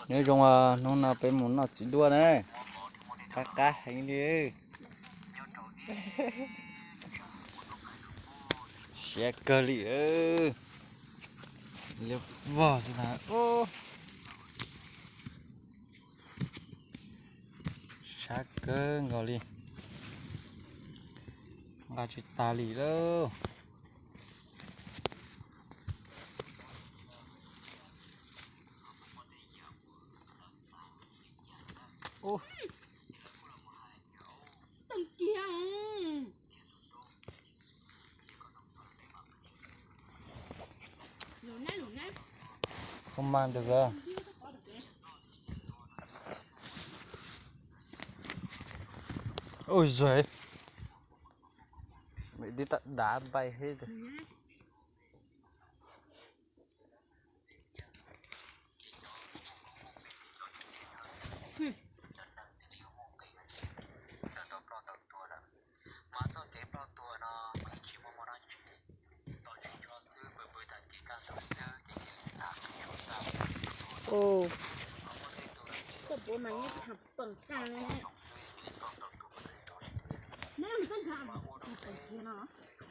Nyob zoo, hnub no peb mus noj txiv duaj na, qab qab heev li. Siab kawg li, liab vog xwb na. Sab kawg nkaus li, nqa tsis tas li lauj. Không mang được à? Ôi giời. Mẹ đi tận đá bay hết rồi.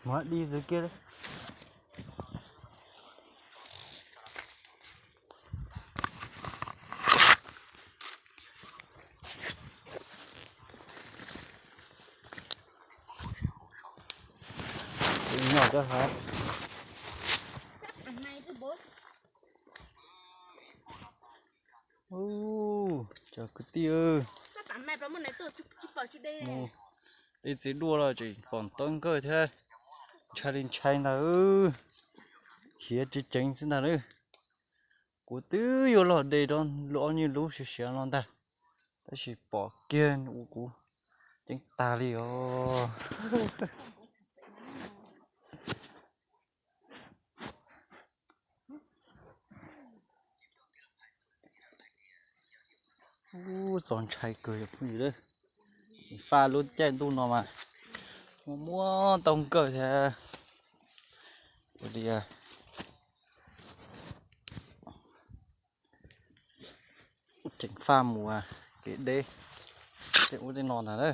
Mov đi dưới kia đi. Nyob cov hov. Ub, cov kwv tij, mus ib txiv duaj los tseem pom tau nkawj thiab, ntshai li ntshai ntag. Khiav tsis ceev xwb ntag na. Kuv twb yuav los de rau lub ob nyuag lub siav siav no ntag, tab sis pom kiag ua kuv ceeb tag li os. Ub, txaus ntshai kawg yog phooj ywg, faj lub caij ntuj no mas muaj muab tau nkawj thiab. Ua li, tseem faj mus kev deb tej ub tej no ntag na.